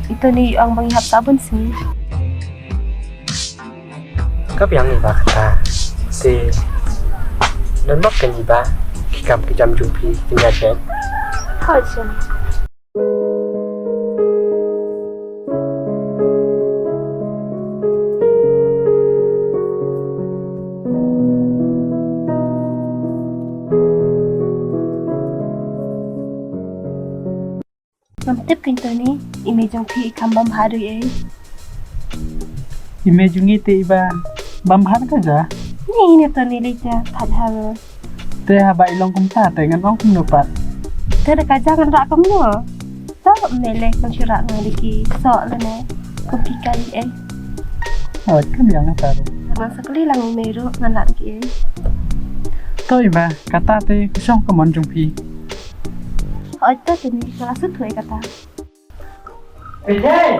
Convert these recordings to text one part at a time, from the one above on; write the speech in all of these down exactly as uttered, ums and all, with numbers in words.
Ito ni ong ba ngi hap sabun sngi. Ka biang ni ba kata. Te don bok ka ni ba ki kam ki jam jong phi ki nya chen. Hoi chen. Ngam tip kein Tony, i mei jong phi i kam bam bha dei ei. I mei jong ngi te i ba bam bha ka ja. Ni ni Tony lei ja thaj ha. Te haba i long kumta te ngan ong kumno pat. Te da ka ja ngan rak kumno. To me le kan shira ngan diki so le ne. Ko phi kai ei. Hoi ka biang ta ru. Ngan sakali lang i mei ru ngan rak diki ei. To i ba kata te ka shong ka mon jong phi. Hoi to Tony ka la sut hoi kata. Thei thei.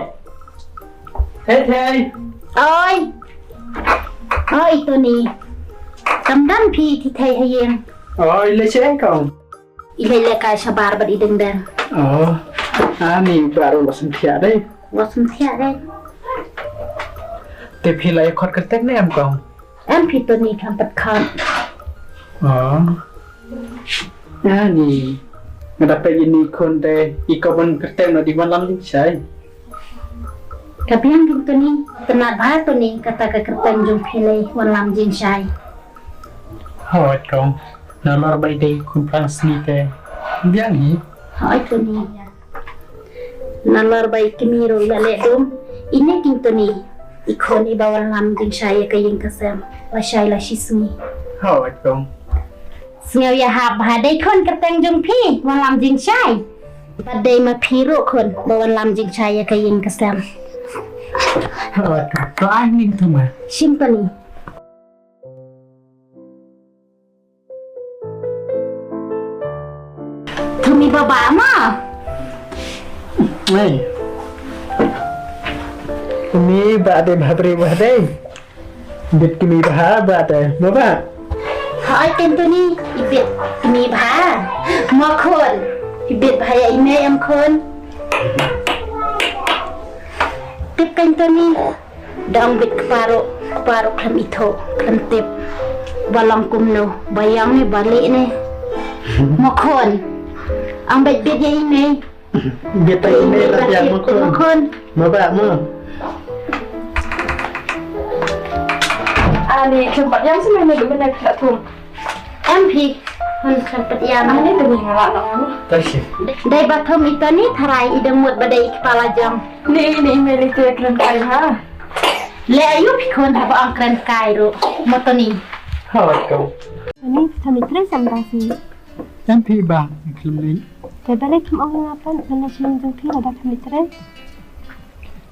Thei thei. Oi. Oi Tony. Kam dang phi thi thei ha ïing. Oi le che kong. I le le kai shabar bad i ding dang. Oh. Ani baru wasam thiah dei. Wasam thiah dei. Te phi la khot kyrteng ne em kong? Em phi Tony kam pat khot. Oh. Ani. Nga da peit ïa ini khun te i khot ban kyrteng noh di Wanlam Jingshai. Ka biang kein Tony, tynat bha Tony kata ka kyrteng jong phi lei Wanlam Jingshai. Hooid kong. Nalor ba i dei khun phrang sngi te biang hi. Hooid Tony. Nalor ba i kmie ruh i la leh dum. Ine kein Tony i khun i ba Wanlam Jingshai ïa ka ïing ka sem. Lashai la shisngi. Hooid kong. Sngew ïahap bha dei khun kyrteng jong phi Wanlam Jingshai. Bad dei ma phi ruh khun ba Wanlam Jingshai ïa ka ïing ka sem. Hooid kong. To ai ning tu ma. Shim Tony. Tony baba ma. Ei. Tony ba dei bha briew bha dei. Bit kmie bha ba te baba. Hooid kein Tony i bit kmie bha. Mo khun i bit bha ïa i mei em khun. Tip kein Tony. Dang bit kpa ruh, kpa ruh khlem ithuh, khlem tip. Ba long kumno, ba ïang ne, ba lieh ne. Mo khun. Ang bit bit ïa i mei. Bit ïa i mei la biang mo khun. Mo khun. Mo ba mo. Ani khlem pat ïang seh ne, ne, ne, ne, thum. Em phi, hun khlem pat ïa ma. Ani Tony nga lah noh ma. Dei ba thum i Tony tharai i dang mut ba dei i kpa la jong. Ni ni i mei lei te kren kai ha. Le ayu phi khun haba ong kren kai ruh mo Tony. Hooid kong. Ani phi thami trei sam dang si. Em phi ba khlem ni. Te ba lei khlem ong nga pan khlem na shin jong phi lada thami trei.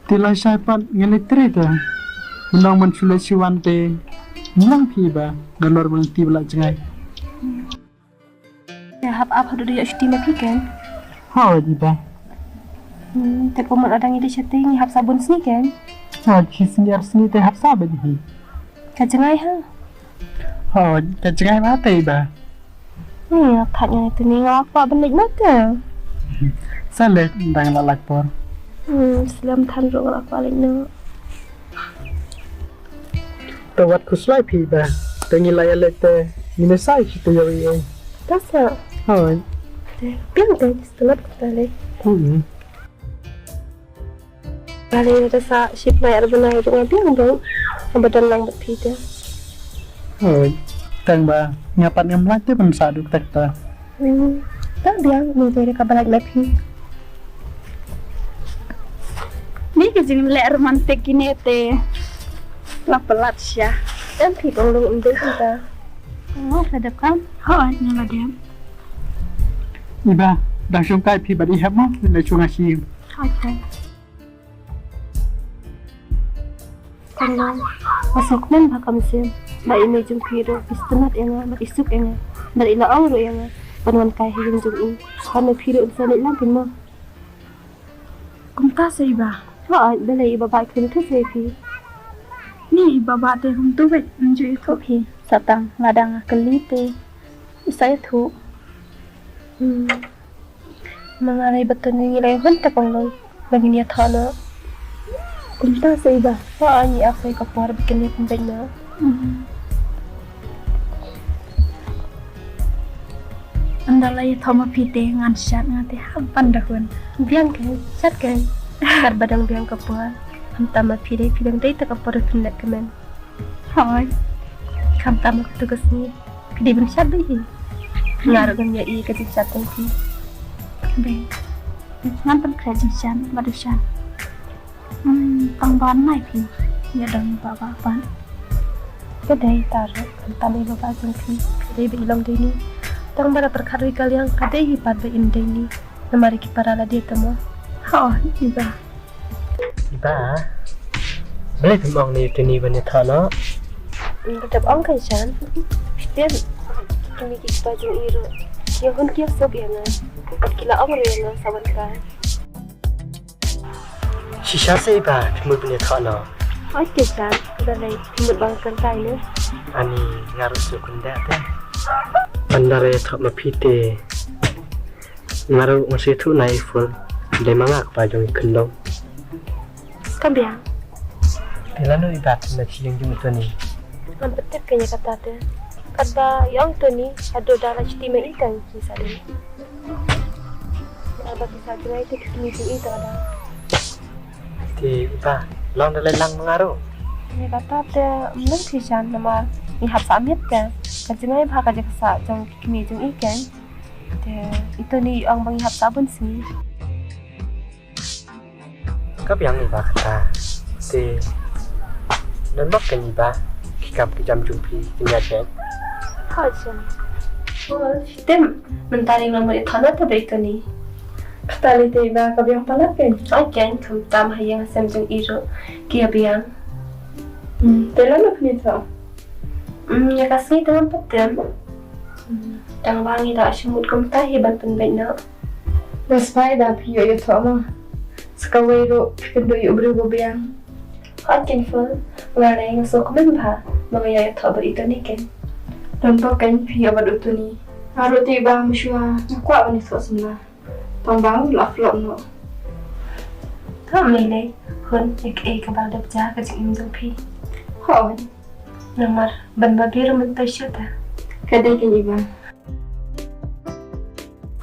Te lashai pat ngan leit trei te. Mynta man shu leit shu wan te. Mynta phi ba nalor ban ti ba la jngai. Te hap ap haduh da ïoh shuti ma phi kein. Hooid i ba. Hmm, te kumno la dang i dei shatei ngi hap sabun sngi kein. Hooid shi sngi ar sngi te hap sabun hi. Ka jngai ha. Hooid ka jngai ba te i ba. Ni nga khat ngai te ni nga kwah ban leit noh te. Sa leit dang la lak por. Hmm, slem than ruh nga kwah leit noh. Te wat khuslai phi ba te ngi la ïa leit te ngi ne sai shi te ïoh ïa. Ta sa. Hooid. Te biang te ngi stunat kumta lei. Hmm. Kali na ta sa ship na ar bnai ruh nga biang dong. Nga ba don lang bad phi te. Hooid. Tang ba nga pat ngam lait te ban sa duk tak ta. Hmm. Ta biang ni te ka ba lait na phi. Ni ki jingleh romantic kine te. La palat sha. Em phi kong dong um dei ta. Mo ka dep kam? Hooid nga la dep. Iba dang shong kai phi bad i hep mo. Ni la shong ashi. Okay. Tang long, nga sngewkmen bha ka mynsiem ba i mei jong phi ruh i sngewtynnat ïa nga bad i suk ïa nga bad i la ong ruh ïa nga ban wan kai ha ïing jong i. Ba ma phi ruh yn sa leit lang phin mo. Kumta sa i ba. Hooid, balei i baba i khlem ïathuh sa ïa phi? Ni i baba te hyntu bad ym ju ïathuh phi. Sa tang lada nga kylli te i sa ïathuh. Hmm. Ma nga lei ba Tony ngi lei hun te kong lei. Ba ngin ïathoh noh. Kumta sa i Ba. Hooid, ngi ap ïa ka por ba kin ïa pynbeit noh. Ynda la ïathoh ma phi te ngan shad, nga te hap ban da hun. Biang kein, shad kein. Katba dang biang ka por. Khamtam ma phi dei, phi dang dei ta ka por pynleit kmen. Hooid. Khamtam ha kato ka sngi phi dei ban shad beit hi. Nga ruh ngam ïohi ka jingshad jong phi. Dei. Ngan pynkhreh jingshad bad u shad. Hmm, tang ban mai phi. Ïa dang ba ba ban. Ka dei ta ruh, khamtam i ba ba jong phi. Ka dei ba i long dei ni. Tang ba la pyrkhat ruh i ka liang, ka dei hi pat ba in dei ni. Namar ki para la dei ta mo. Hooid, i Ba. I Ba, balei phim ong ïa utei ni ban ïathoh noh? Ba dep ong kein Shan. Phi tip, kine ki kpa jong i ruh ki ïa hun ki ïa suk ïa nga. Bad ki la ong ruh ïa nga sa wan kai. Shisha sa i Ba, phim mut ban ïathoh noh? Hooid kein Shan, balei phim mut ban kren tai ne? Ani, nga ruh shu kynduh te. Ynda la ïathoh ma phi te. Nga ruh nga shu ïathuh na i Phul. Dei ma nga kpa jong i khyndew. Kam biang. Te lano i Ba na shi jingjung i Tony? Ngam pat tip kein ïa kata te. Katba i ong i Tony haduh da la shuti ma i tang ki sa dei. Katba ki sa jngai te ki kmie jong i tang da. Te i Ba, long da lei lang ma nga ruh. Ïa kata te ym long phi Shan namar ngi hap sah miet te. Ka jngai bha ka jaka sah jong ki kmie jong i kein. Te i Tony i ong ba ngi hap sah bun sngi. Ka biang i Ba kata. Te don bok kein i Ba, ki kam ki jam jong phi kin ïaid beit? Hooid Shan. Hooid, te mynta ring lang mut ïathoh noh te beit i Tony. Kata lei te i Ba, ka biang palat kein. Hooid kein, khamtam ha ïing ha sem jong i ruh ki ïa biang. Hmm, te lano phin ïathoh? Hmm, ïa ka sngi te ngam pat tip. Hmm. Tang ba ngi la shu mut kumta hi ban pynbeit noh. Ba spah i Ba phi ïoh ïathoh mo. Sa kawei ruh phi kynduh ïa u briew ba biang. Hooid kein Phul, nga lei nga sngewkmen bha ba nga ïoh ïathoh bad i Tony kein. Don bok kein phi ïoh bad u Tony. Nga ruh te i Ba mynshuwa nga kwah ban ïathoh samla. Tang ba nga la flop noh. Hooid lei, hun, ïa kaei kaba la dep jia ka jingim jong phi? Hooid. Namar ban babe ruh mynta shu ta. Ka dei kein i Ba.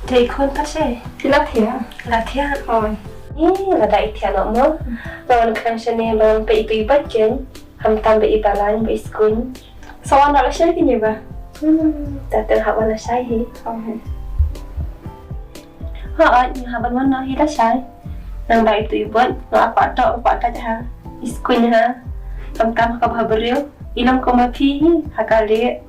Te i khun pat shaei? Ki la thiah. La thiah? Hooid. Ih, lada i thiah noh mo. Ba wan khnang shane ba wan peit ito i bad kein. Khamtam ba i Ba Lain ba i Skuin. Sa wan noh lashai kein i Ba? Hmm, ta te hap wan lashai hi. Hooid. Hooid, ngi hap ban wan noh hi lashai. Nang ba ito i bad, nga kwah tok, kwah tok ha. I Skuin ha. Khamtam ha ka bhabriew. I long kum ma phi hi, ha ka leh.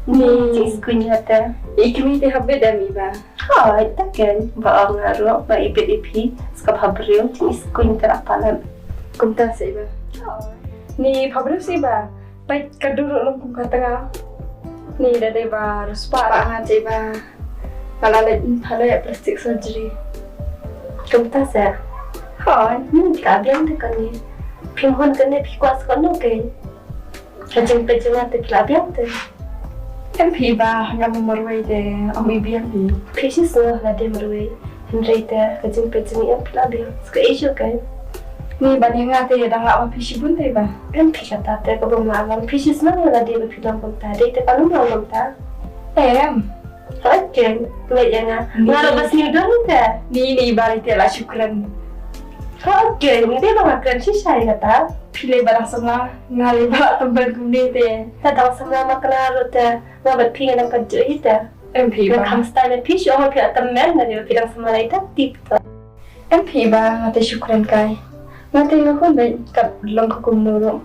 Ni. Jingskun ïa te. I kmie te hap bit em i Ba? Hooid, ta ken. Ba ong nga ruh ba i bit i phi. Ska bhabriew jingskun te la palat. Kumta sa i Ba? Hooid. Ni bhabriew sa i Ba? Peit ka dur ruh long kum ka tnga. Ni da dei ba riewspah nga sa i Ba. Nga la leit pynleit plastic surgery. Kumta sa? Hooid, ni ka biang te kane. Phim hun kane phi kwah sa kano kein. Ka jingpeit jong nga te phi la biang te. Em phi Ba, nga marwei te ym i biang hi. Phi shisha lade marwei. Hynrei te ka jingpeit jong nga em phi la biang. Sa kaei shuh kein. Ni ba ni nga te dang lah ma phi shibun te Ba. Em phi kata te kaba ma nga phi shisha lade ba phi long kumta. Dei te ka long kumta. Em. Hooid kein, leit ïa nga. Ni. Nga ruh ba sniew don te. Ni, ni Ba, ni te la shu kren. Hooid kein, ni te ba nga kren shisha ïa kata. Phi lei ba dang samla, nga lei ba la tymmen kumne te. Te dang samla ma kane ruh te, nga bad phi nga dang kynjoh hi te. Em phi Ba. Nga kham style phi shu ong phi la tymmen, nga lei ba phi dang samla ïa te tip te. Em phi Ba, nga te shu kren kai. Nga te nga hun beit kat long ka kumno ruh.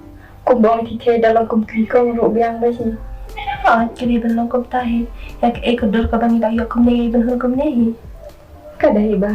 Kumba ong i thei da long kum ki kong ruh biang beit hi. Ah, ka dei ban long kumta hi. Ïa kaei ka dur kaba ngi la ïoh kumne ban hun kumne hi. Ka dei Ba.